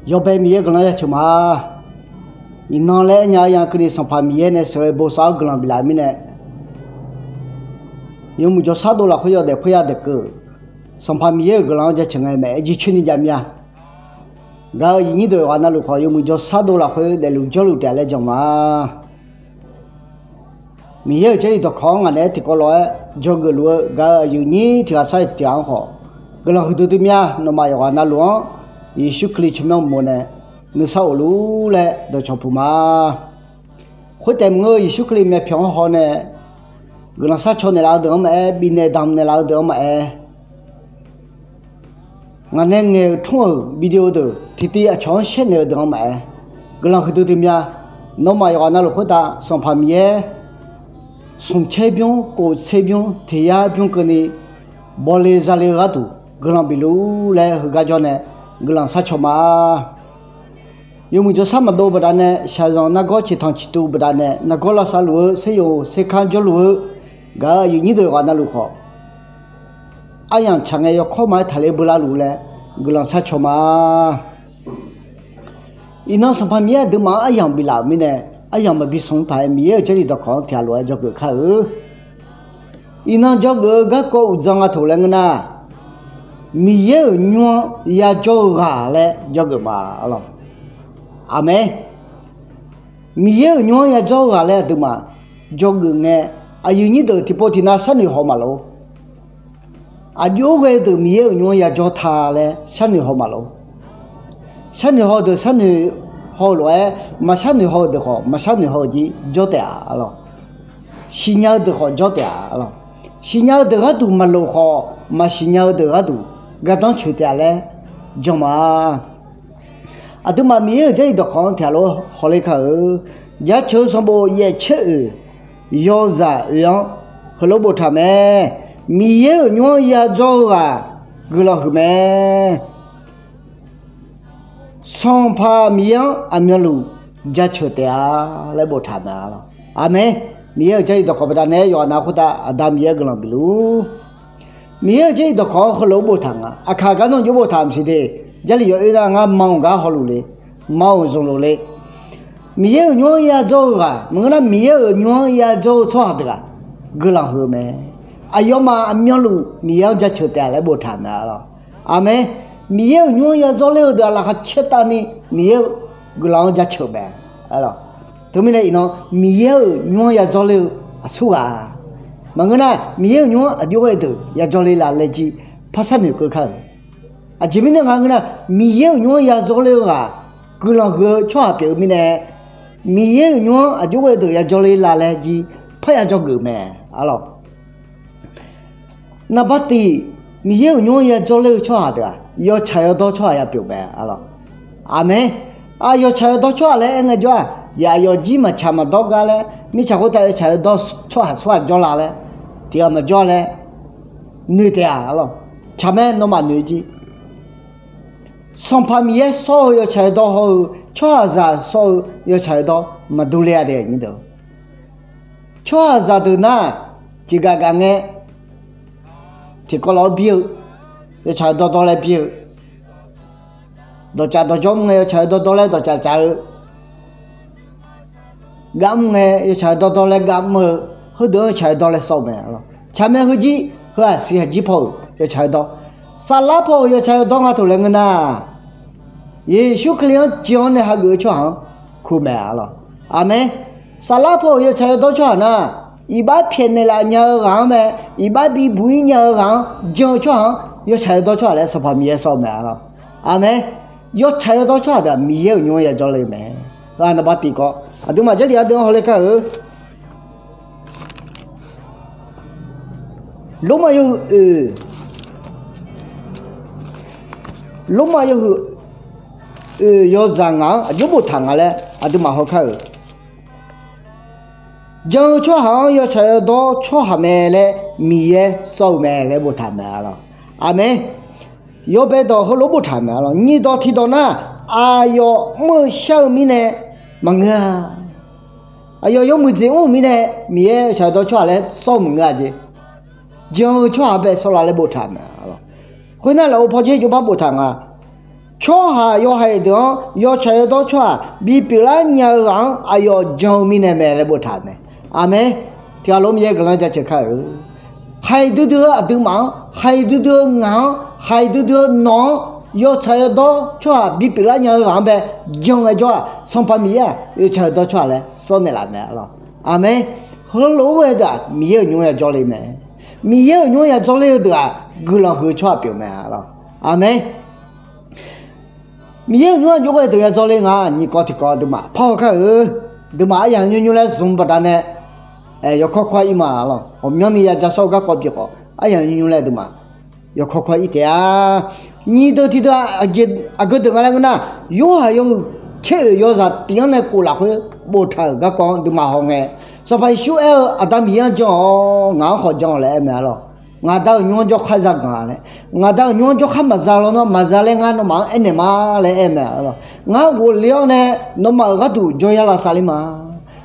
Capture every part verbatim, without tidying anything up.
Yawbae Miqyaer guiqlanq jaceuq ma. Iqnan laer aernya-eu yagaq keuvni Sanqpaq Miqyaer nae sheuqghae bosav-awr guiqlanq biflaf-eu mirnae, yawmuiq jawrshar dov lafkhoer yawdaef khoerya daef keuv-eu, Sanqpaq Miqyaer-euq guiqlanq-anr jaceuq ngae maeq-aer jircoer ni jav mir-a. Gaq-euq aqyuif nyir deuq yawqghaq navluf khawf, yawmuiq jawrshar dov lafkhoer daefluf jawrluf taef-a laer jan ma. Miqyaer-euq Jarlif dawqkawq-anr ngaq naeq-aer tiqkawv lof-aer dzawgeuf luf-eu gaq-euq aqyuif nyir tiq ghaq sar-iq tiq ghaq-anr khawf, guiqlanq huiqdui dui mir-a. Nawmaf yawqghaq navluf-anr Yeqsur Kali tsawrmyanr uqmov nae nuisar of lur laer dawqcawq puq ma. Khoertaef maqngeur, Yeqsur Kali myavpyawq-anr hawnae guiqlanq sharcaw naeqlaf-eu deuq-anr maqaer, bifnaeq damq naeqlaf-eu deuq-anr maqaer, ngaq nae ngaeq-euq tmr-euq video deuq tiqtiv aqcawq-anr shaer naeq-eu deuq-anr maqaer, guiqlanq huiqdui dui mir-a. Nawmaf yawqghaq navluf khoertav Sanqpaq Miqyaer smq tser bymr, kof tser bymr, tiq yar bymr keuvni bawle zale-eu gharduq guiqlanq bif lur laer heugar jawr nae guiqlanq sharcaw ma. Yawmuiq jawrshar maqdov baqdanae, shaqzanq nargawr ciqtanq ciqtuv baqdanae, nargawr lavsav luf-eu, seryoq serkanr jawrluf-eu gaq-euq aqyuif nyir deuq yawqghaq navluf khawf, aryamq tsaq ngae yawkawr ma-aer taqler beular luf laer guiqlanq sharcaw ma. Iqnan Sanqpaq Miqyaer aqduimaf-anr aryamq biflaf-euq mirnae, aryamq maqbi smq-eu paq-aer Miqyaer-euq Jarlif dawqkawq-anr tiq ghaq lof-aer dzawgeuf kar-eu. Iqnan dzawgeuf-eu garkawv uqdzan nga toq laer ngeur nar, Miqyaer-euq nymr-anr yajawr-eu ghaq laer dzawgeuf ma lawq. Aqmeq. Miqyaer-euq nymr-anr yajawr-eu ghaq laer aqduimaf dzawgeuf ngae, aqyuif nyir deuq tiqpov tiqnav sharnoeq haw maqlof. Aqjox-aer ghae-eu deuq Miqyaer-euq nymr-anr yajawr ta laer sharnoeq haw maqlof. Sharnoeq haw-eu deuq sharnoeq haw-eu lof-aer, maqsharnoeq haw-eu deuq khawf maqsharnoeq haw-eu jir jawr taef-a lawq. Siqnya-eu deuq khawf jawr taef-a lawq. Siqnya-eu deuq gharduq maqlof khawf, maqsiqnya-eu deuq gharduq gardanr coeq taef-a laer jan ma. Aqduimaf Miqyaer-euq Jarlif dawqkawq-anr tiq ghaq lof-aer hawler kar-eu. Jaceuq-eu sanqbof yaef caer oeq, yawzaq oeq-anr heulof-aer boftaq mae. Miqyaer-euq nymr-anr yajawr-eu ghaq guiqlanq huiq mae. Sanqpaq Miqyaer-anr aqmyanluf jaceuq taef-a laer boftaq mae lawq. Aqmeq. Miqyaer-euq Jarlif dawqkawq baqdanae yawqghaq nav khoertav Aqda Miqyaer guiqlanq bif luf-ur. Miqyaer-euq Jarlif dawqkawq-anr heulof-aer boftaq nga. Aqkaq gar nawr jov boftaq maqsiq de. Jarlif yawoer nar ngar ma-euq gar hawluf le, ma-euq zanqluf le. Miqyaer-euq nymr-anr yajawr-eu ghaq maqngeur nar, Miqyaer-euq nymr-anr yajawr-eu tsawrhaq deuq-aq guiqlanq huiq-eu mae. Aqyawfmaf aqmyanluf Miqyaer-anr jaceuq taef-a laer boftaq mae lawq. Aqmeq. Miqyaer-euq nymr-anr yajawr ler-eu deuq-aq laqkhaq caertavni Miqyaer-euq guiqlanq-anr jaceuq mae. Teumirnae iqnan Miqyaer-euq nymr-anr yajawr ler-eu aqsurghaq maqngeur nar, Miqyaer-euq nymr-anr aqjox ghae deuq yajawr ler la laer jir par sharnoeq keuv kar-euq. Aqjeq mirnae nga ngeur nar, Miqyaer-euq nymr-anr yajawr ler-eu ghaq guiqlanq huiq-eu tsawrhaq pyeuf-eu mirnae, Miqyaer-euq nymr-anr aqjox ghae deuq yajawr ler la laer jir parya dzawgeuf mae. Arlawq. Naqbar tiq, Miqyaer-euq nymr-anr yajawr ler-eu tsawrhaq deuq-aq yawtsaq yawdawr tsawrhaq yapyeuf mae. Arlawq. Aqmeq. Aq, yawtsaq yawdawr tsawrhaq laer aer ngaejawr-aq, yaq yawjir maqtsaq maqdawr gar laer, mirtsaq khoertav yawtsaq yawdawr tsawrhaq tsawrhaq jawrla laer, tiq ghaq maqjawr laer noeq taef-a. Arlawq. Tsaq mae, nawmaf noeq jir. Sanqpaq Miqyaer sawr-eu yawtsaq yawdawr hawr-eu, tsawrhaqzaq sawr-eu yawtsaq yawdawr maqdur le-a de. Tsawrhaqzaq deuq nar, tiqgaf gaf ngae tiqkawv laf-awr bir-eu, yawtsaq yawdawr dawr laer bir-eu, dawqtsaf dawqjawr mr ngae yawtsaq yawdawr dawr laer dawqtsaf tsaf-eu, gar mr ngae yawtsaq yawdawr dawr laer gar mr-eu, heudeuq-anr yawtsaq yawdawr laer sawr-eu mae. Tsaq mae, heujir heu-aq siq haqjir paw-euq yawtsaq yawdawr, saflar paw-euq yawtsaq yawdawr nga toq laer ngeur nar, Yeqsur Kali-anr jan-awr nae hageuf-eu tsawrhaq-anr kur mae. Arlawq. Aqmeq. Saflar paw-euq yawtsaq yawdawr tsawrhaq nar, iqbax pyaeqnaeq laf nya-eu ghaq-anr mae, iqbax bibuq-ir nya-eu ghaq-anr jan-eu tsawrhaq-anr yawtsaq yawdawr tsawrhaq laer Sanqpaq Miqyaer sawr-eu mae. Arlawq. Aqmeq. Yawtsaq yawdawr tsawrhaq deuq-aq Miqyaer-euq nymr-anr yajawr le mae. Naqbar tiq kawv, aqduimaf Jarlif ardeuv-anr hawler kar-euq. Lormav yawhuiq oeq, Lormav yawhuiq oeq yawzaq ngaq-anr aqjox boftaq nga laer aqduimaf haw kar-euq. Jan-eu tsawrhaq-anr yawtsaq yawdawr tsawrhaq mae laer Miqyaer sawr-eu mae laer boftaq mae. Arlawq. Aqmeq. Yawbae dawq heulof boftaq mae. Arlawq. Nyiq dawq tiq dawq nar, aqyawf mr-eu shar-eu mirnae maqngeur-a. Aqyawf yawmuiq dzeq mr-euq mirnae Miqyaer yawtsaq yawdawr tsawrhaq laer sawr-eu maqngeur-a jeq. Jan-eu tsawrhaq bae sawr la laer boftaq mae. Khoernar lafov pawdzer jov bar boftaq nga. tsawrhaq yawhaiq deuq-anr yawtsaq yawdawr tsawrhaq bipyeuf lar nya-eu ghaq-anr aqyawf jan-eu mirnae mae laer boftaq-euq mae. Aqmeq. Tiqghaq lof Miqyaer guiqlanq jaceuq kar-euq. Khaiq duidui-eu aqduimaf-anr, khaiq duidui-eu ngaq-anr, khaiq duidui-eu nawq-anr, yawtsaq yawdawr tsawrhaq bipyeuf lar nya-eu ghaq-anr bae jan-eu jawr-aq, Sanqpaq Miqyaer-aq yawtsaq yawdawr tsawrhaq laer sawr naeqlaf mae lawq. Aqmeq. Heulof-aer ghae deuq-aq Miqyaer-euq nymr ya jawrle mae. Miqyaer-euq nymr ya jawrle-eu deuq-aq guiqlanq huiq-eu tsawrhaq pyeuf mae lawq. Aqmeq. Miqyaer-euq nymr-anr jov ghae deuq ya jawrle nga nyiq kawv tiq kawv aqduimaf parhaw kar-euq. Aqduimaf aryamq nymrnymr laer zmq baqdanae yawkawr kawr-a ir ma lawq. Ghawqmyanrni ya ja sawr-eu garkawv bif khawf aryamq nymrnymr laer aqduimaf yawkawr kawr-a ir taef-a. Nyiq deuq tiqdeuq-aq, aqgeu deuq nga laer ngeur nar, Yorhaq yawhuiq tser oeq yawzaq tiq-anr nae kof lafkhoer boftaq-euq garkawv-anr aqduimaf hawngae, Sanqpaq Yeqsur aer-eu, Aqda Miqyaer-anr jan-awq, ngaq-anr khawf jan-awq laer aer mae lawq. Ngaq Da-euq nymr-anr jawrkhar za ganq laer, ngaq Da-euq nymr-anr jawrkhar maqza lawnmr maqza laer ngar nawmaf-anr aernaeq ma laer aer mae lawq. Ngar ghofle-awr nae nawmaf-euq gharduq jawryar lavsav ler ma.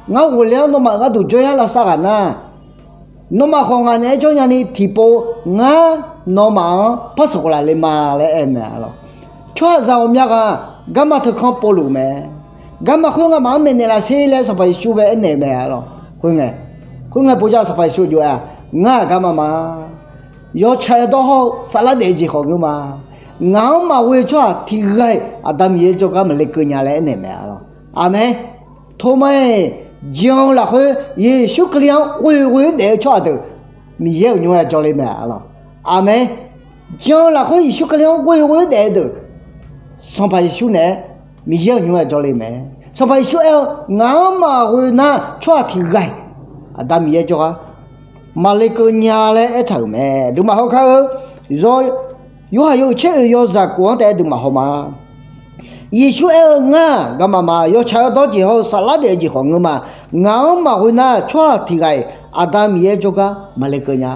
Ngar ghofle-awr nawmaf-euq gharduq jawryar lavsav ghaq nar, nawmaf khawf ngaq naeq-aer jawr nyani tiqpov ngar nawmaf-anr par sanqkhof laf le ma laer aer mae lawq. Tsawrhaqzaq ghawqmya ghaq garma teukanr povluf mae. Garma khoer ngamaf-anr maeqnaeq laf sher laer Sanqpaq Yeqsur bae aernaeq mae lawq. Khoerngae, khoerngae povjar Sanqpaq Yeqsur jov-aer-aq, ngar-aq garma ma. Yawtsaq yawdawr hawr-eu saflar daef-eu jeq khawf ngeur ma. Ngaq-anr maqghoe-eu tsawrhaq tiq ghaq-iq Aqda Miqyaer jawrgar maqle keuv nya laer aernaeq mae lawq. Aqmeq. Toma-iq, jan-eu lafkhoer Yeqsur Kali-anr ghoe ghoe-aer daef-eu tsawrhaq deuq Miqyaer-euq nymr ya jawrle mae lawq. Aqmeq. Jan-eu lafkhoer Yeqsur Kali-anr ghoe ghoe-aer daef-eu deuq Sanqpaq Yeqsur naeq-aer Miqyaer-euq nymr ya jawrle mae. Sanqpaq Yeqsur aer-eu, ngaq-anr maqghoe nar tsawrhaq tiq ghaq-iq Aqda Miqyaer jawrgar maqle keuv nya laer aertaq-euq mae. Aqduimaf haw kar-eu. Yawr, Yorhaq yawhuiq tser oeq yawzaq kof-anr taef-aer aqduimaf haw ma. Yeqsur aer-eu, ngar-aq garma ma. Yawtsaq yawdawr jeq hawr-eu saflar daef-eu jeq khawf ngeur ma. Ngaq-anr maqghoe nar tsawrhaq tiq ghaq-iq Aqda Miqyaer jawrgar maqle keuv nya.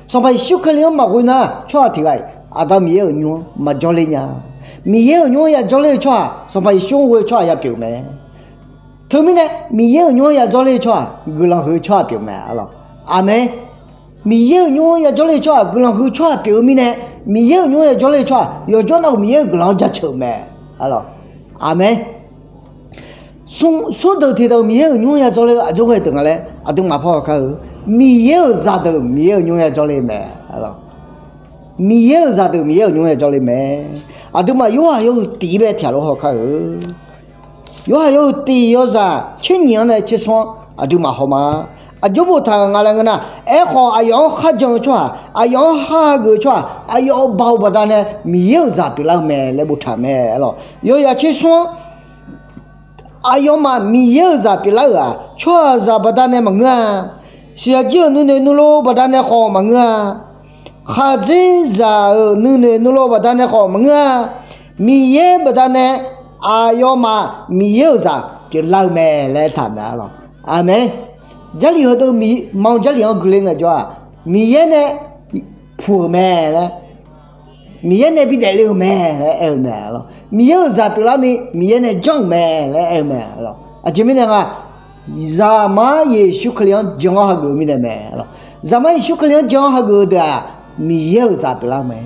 Sanqpaq Yeqsur Kali-anr maqghoe nar tsawrhaq tiq ghaq-iq Aqda Miqyaer-euq nymr-anr maqjawrle nya. Miqyaer-euq nymr-anr ya jawrle-eu tsawrhaq Sanqpaq Yeqsur-anr ghoe-eu tsawrhaq ya pyeuf mae. Teumirnae Miqyaer-euq nymr-anr ya jawrle-eu tsawrhaq guiqlanq huiq-eu tsawrhaq pyeuf mae lawq. Aqmeq. Miqyaer-euq nymr-anr ya jawrle-eu tsawrhaq guiqlanq huiq-eu tsawrhaq pyeuf-eu mirnae, Miqyaer-euq nymr-anr ya jawrle-eu tsawrhaq yawqjawr navluf Miqyaer-euq guiqlanq-anr jaceuq-eu mae. Aqmeq. Smr deuq tiqdeuq Miqyaer-euq nymr ya jawrle-eu aqjox ghae deuq nga laer aqduimaf parhaw kar-eu. Miqyaer-euq zaqdeuq Miqyaer-euq nymr ya jawrle mae. Miqyaer-euq zaqdeuq Miqyaer-euq nymr ya jawrle mae. Aqduimaf Yorhaq yawhuiq tiq bae tiq ghaq lof haw kar-eu. Yorhaq yawhuiq tiq yawzaq tser nyiq-anr nae tser smr-anr aqduimaf haw ma. Aqjox boftaq-euq nga laer ngeur nar, aerkhawf aqyawf-anr kharjan-eu tsawrhaq, aqyawf-anr hageuf-eu tsawrhaq, aqyawf-euq baoq baqdanae Miqyaer-euq zaq pyeuflar-eu mae laer boftaq mae lawq. Yawzaq tser smr-anr aqyawfmaf Miqyaer-euq zaq pyeuflar-euq-aq, tsawrhaqzaq baqdanae maqngeur-a. Siqyaq jir-euq nuinoeq nuilov baqdanae khawf maqngeur-a. Khaqdzerzaq-euq nuinoeq nuilov baqdanae khawf maqngeur-a. Miqyaer baqdanae aqyawfmaf Miqyaer-euq zaq pyeuflar-eu mae laer aertaq mae lawq. Aqmeq. Jarlif heudeuv maqanr Jarlif-anr guiqle ngaejawr-aq, Miqyaer nae puq-euq mae laer, Miqyaer nae bidaef le-euq mae laer aer-eu mae lawq. Miqyaer-euq zaq pyeuflarni Miqyaer nae janr-euq mae laer aer-eu mae lawq. Aqjeq mirnae nga, Zaqmar Yeqsur Kali-anr jan-awr hageuf-eu mirnae mae lawq. Zaqmar Yeqsur Kali-anr jan-awr hageuf-eu deuq-aq, Miqyaer-euq zaq pyeuflar-eu mae.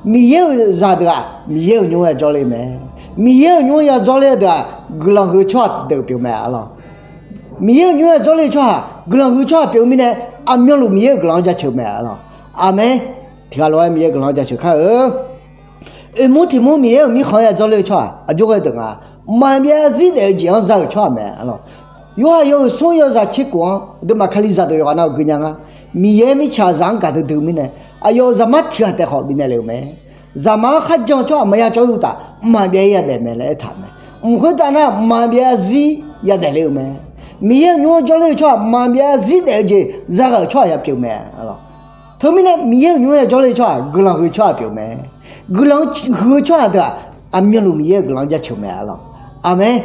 Miqyaer-euq zaqdeuq-aq Miqyaer-euq nymr ya jawrle mae. Miqyaer-euq nymr ya jawrle-eu deuq-aq guiqlanq huiq-eu tsawrhaq deuq pyeuf mae lawq. Miqyaer-euq nymr ya jawrle-eu tsawrhaq guiqlanq huiq-eu tsawrhaq pyeuf-eu mirnae, aqmyanluf Miqyaer-euq guiqlanq-anr jaceuq mae lawq. Aqmeq. Tiqghaq lof-aer Miqyaer guiqlanq-anr jaceuq kar-eu. Oeqmur tiq mur Miqyaer-euq mirkhanq-anr ya jawrle-eu tsawrhaq aqjox ghae deuq nga. Maqbyav zarzir daef-eu jeq-anr za-euq tsawrhaq mae lawq. Yawhaq yawhuiq smr yawzaq tser kof-anr aqduimaf Kalizaq deuq yawqghaq navluf gui nya nga. Miqyaer mirtsaqzaq-anr gaqdui dui mirnae, aqyawf-euq zaqmar tiq ghaq taef khawf bifnaeq le-euq mae. Zaqmar-anr kharjan-eu tsawrhaq maqya cawv-ir uqtaf, mqmaq byav-ir yadaef mae laer aertaq-euq mae. Mq khoertav nar mqmaq byav zarzir yadaef le-euq mae. Miqyaer-euq nymr-anr jawrle-eu tsawrhaq mqmaq byav zarzir daef-eu jeq zaghaq-euq tsawrhaq ya pyeuf mae lawq. Teumirnae Miqyaer-euq nymr-anr ya jawrle-eu tsawrhaq guiqlanq huiq-eu tsawrhaq pyeuf mae. Guiqlanq huiq-eu tsawrhaq deuq-aq aqmyanluf Miqyaer-euq guiqlanq-anr jaceuq mae lawq. Aqmeq.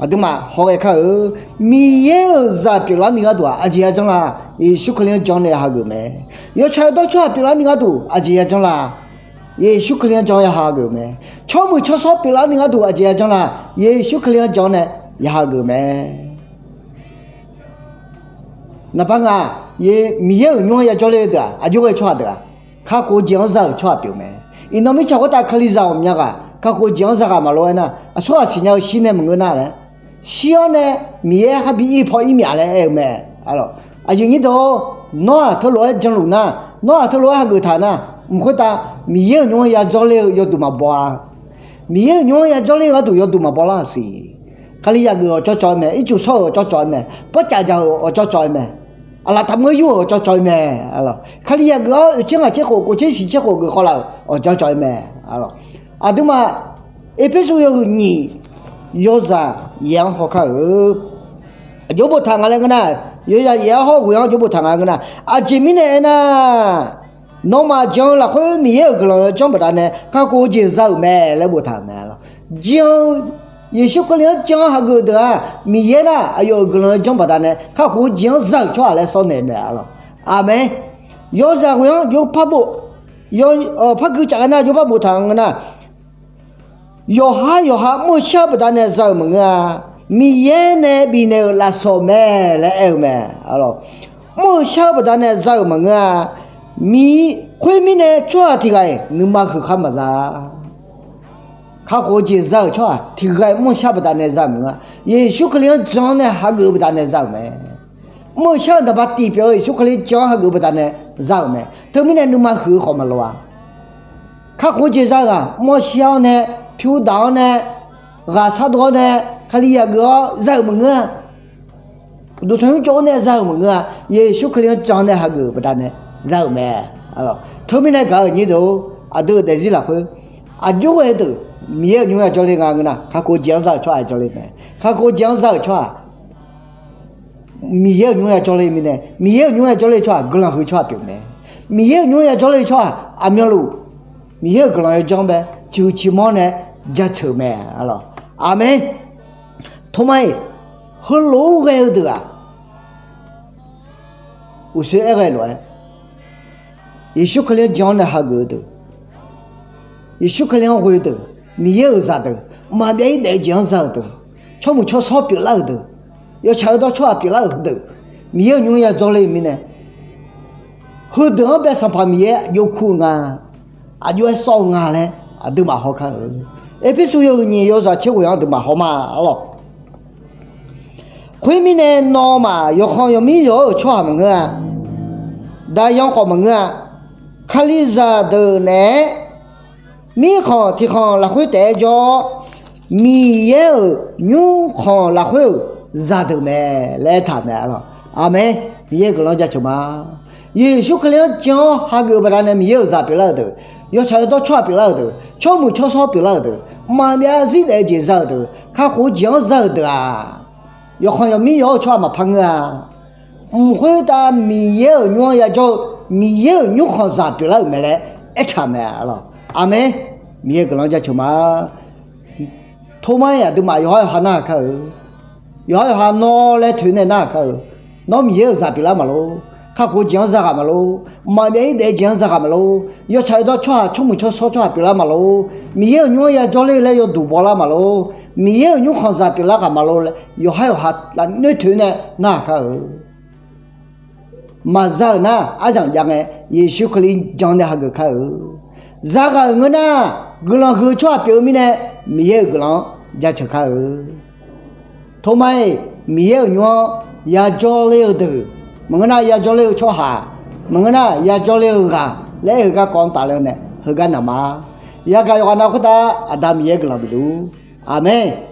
Aqduimaf hawghae kar-eu. Miqyaer-euq zaq pyeuflarni gharduq-aq aqjeq ya janr la? Yeqsur Kali-anr jan-awr nae ya hageuf mae. Yawtsaq yawdawr tsawrhaq pyeuflarni gharduq aqjeq ya janr la? Yeqsur Kali-anr jan-awr ya hageuf mae. Tsawrmuiq tsawrshawr pyeuflarni gharduq aqjeq ya janr la? Yeqsur Kali-anr jan-awr nae ya hageuf mae. Naqbar nga, Miqyaer-euq nymr-anr ya jawrle-eu deuq-aq aqjox ghae tsawrhaq deuq-aq, kakhof-eu jeq-anr za-euq tsawrhaq pyeuf mae. Iqnan mirtsaq khoertav Kalizaq ghawqmya ghaq Kakhof-eu jeq-anr zaghaq maqlof aernar, aqsurghaq siqnya-eu shir nae maqngeur nar laer, shir-awr nae Miqyaer habi ir paw ir myaf laer aer-eu mae. Aqyuif nyir deuq-or, nawr-aq teulof-aer janluf nar, nawr-aq teulof-aer hageuf taq nar, mq khoertav Miqyaer-euq nymr-anr yajawr ler-eu yawduq maqbaw-a. Miqyaer-euq nymr-anr yajawr ler-eu gharduq yawduq maqbaw lar-euq siq. Kalizaq geuf-eu awqjawr cawv-aer mae, ircuf shawr-euq awqjawr cawv-aer mae, barcaf dzaq-euq awqjawr cawv-aer mae, aqlaf taqmur yur-euq awqjawr cawv-aer mae. Kalizaq geuf-awr oeq tser ngaq tser khof kof tser shiq tser khof geuf khawf laf-euq awqjawr cawv-aer mae. Aqduimaf Erpersu yawhuiq nyiq yawzaq yaeq-anr hawkar-euq. Aqjox boftaq nga laer ngeur nar, yawzaq yaeq-anr hawr ghoe-anr aqjox boftaq nga ngeur nar, aqjeq mirnae aernar, nawmaf jan-eu lafkhoer Miqyaer-euq guiqlanq yawjanr baqdanae kakhof-eu jeq za-euq mae laer boftaq-euq mae. Jan-eu, Yeqsur Kali-anr jan-anr hageuf-eu deuq-aq, Miqyaer nar aqyawf-euq guiqlanq yawjanr baqdanae kakhof-eu jeq-anr za-euq tsawrhaq laer sawr naeq mae. Aqmeq. Yawzaq ghoe-anr jov par bof, par gui caf ghae nar jov par boftaq nga ngeur nar, yawqhar yawqha mr-eu shar-eu baqdanae za-euq maqngeur-a. Miqyaer nae bifnaeq-euq lafsawq mae laer aer-eu mae. Mr-eu shar-eu baqdanae za-euq maqngeur-a. Khoermirnae tsawrhaq tiq ghaq-iq nuima huiq khar maqza. Kakhof-eu jeq za-euq tsawrhaq tiq ghaq-iq mr-eu shar baqdanae za-euq maqngeur-a. Yeqsur Kali-anr jan-awr nae hageuf-eu baqdanae za-euq mae. Mr-eu shar-eu naqba tiq pyeuf-eu Yeqsur Kali jan-anr hageuf-eu baqdanae za-euq mae. Teumirnae nuima huiq-eu khawf maqloq-a. Kakhof-eu jeq za-eu ghaq mr-awr shir-awr nae, pyur daq-awr nae, ghaq shardov-awr nae, Kali yaqgeuf-awr za-euq maqngeur-a. Uqduq tanqnymr cawv-awr nae za-euq maqngeur-a. Yeqsur Kali-anr jan-awr nae hageuf-eu baqdanae za-euq mae. Teumirnae gaq-euq nyir deuq-or, aqdui-euq daefzir lafkhoer aqjox ghae deuq Miqyaer-euq nymr yajawr ler nga ngeur nar, kakhof-eu jeq-anr za-euq tsawrhaq yajawr ler mae. Kakhof-eu jeq-anr za-euq tsawrhaq Miqyaer-euq nymr yajawr ler mirnae, Miqyaer-euq nymr yajawr ler tsawrhaq guiqlanq huiq tsawrhaq pyeuf mae. Miqyaer-euq nymr yajawr ler tsawrhaq aqmyanluf Miqyaer-euq guiqlanq yawjanr bae ciqhuiq ciqmawr nae jaceuq mae. Aqmeq. Tormar-iq, heulof-aer ghae-eu deuq-aq, uqshoe aer ghae lof-aer, Yeqsur Kali-anr jan-awr nae hageuf-eu deuq, Yeqsur Kali-anr ghoe-eu deuq, Miqyaer-euq zaqdeuq, mqmaq byav-ir daef-eu jeq-anr za-euq deuq, tsawrmuiq tsawrshawr pyeuflar-euq deuq, yawtsaq yawdawr tsawrhaq pyeuflar-euq heudeuq, Miqyaer-euq nymr yajawr ler-eu mirnae, heudeuq-anr bae Sanqpaq Miqyaer aqjox kur-eu nga, aqjox-aer sawr-eu nga laer aqduimaf hawkar-eu. Erpersu yawhuiq nyiq yawzaq tser ghoe-anr aqduimaf hawma arlawq. Khoermirnae nawmaf yawqkhanq yawqmir yawq-eu tsawrhaq maqngeur-a. Daqyan khawf maqngeur-a. Kalizaq deuq naeq-aer mirkhanq tiqkhanq lafkhoer taef-aer jawr-awr, Miqyaer-euq nymrkhanq lafkhoer-euq zaqdeuq mae laer aertaq mae arlawq. Aqmeq. Miqyaer-euq guiqlanq jaceuq ma. Yeqsur Kali-anr jan-awr hageuf-eu baqdanae Miqyaer-euq zaq pyeuflar-euq deuq, yawtsaq yawdawr tsawrhaq pyeuflar-euq deuq, tsawrmuiq tsawrshawr pyeuflar-euq deuq, mqmaq byav zir daef-eu jeq za-euq deuq, kakhof-eu jeq-anr za-euq deuq-aq, yawqkhanq yawqmir yawq-eu tsawrhaq maqpar ngeur-a. Mq khoertav Miqyaer-euq nymr-anr yajawr-eu, Miqyaer-euq nymrkhanq zaq pyeuflar-euq mae laer aertaq mae arlawq. Aqmeq. Miqyaer-euq guiqlanq jaceuq ma. Tormar-iq aqduimaf yawqhar yawqha narhaq kar-eu. Yawqhar yawqha nawr laer toeq nae narhaq kar-eu. Nawr Miqyaer-euq zaq pyeuflar maqlor. Kakhof-eu jeq-anr za ghaq maqlor. Mqmaq byav-ir daef-eu jeq-anr za ghaq maqlor. Yawtsaq yawdawr tsawrhaq, tsawrmuiq tsawrshawr tsawrhaq pyeuflar maqlor. Miqyaer-euq nymr-anr yajawr ler-eu laer yawduq bawlar maqlor. Miqyaer-euq nymrkhanq zaq pyeuflar ghaq maqlor laer yawqhar yawqha lafnoer toeq nae narhaq kar-eu. Maqza-euq nar aryamq jav ngae, Yeqsur Kali jan nae hageuf kar-eu. Zaghaq-euq ngeur nar, guiqlanq huiq-eu tsawrhaq pyeuf-eu mirnae, Miqyaer-euq guiqlanq-anr jaceuq kar-eu. Tormar-iq, Miqyaer-euq nymr-anr yajawr ler-eu deuq, maqngeur nar yajawr ler-eu tsawrhaq, maqngeur nar yajawr ler-eu ghaq laer aer-eu garkawv-anr tafler-awr nae heugar naq ma. Yagaq yawqghaq nav khoertav Aqda Miqyaer guiqlanq bifluf-ur. Aqmeq.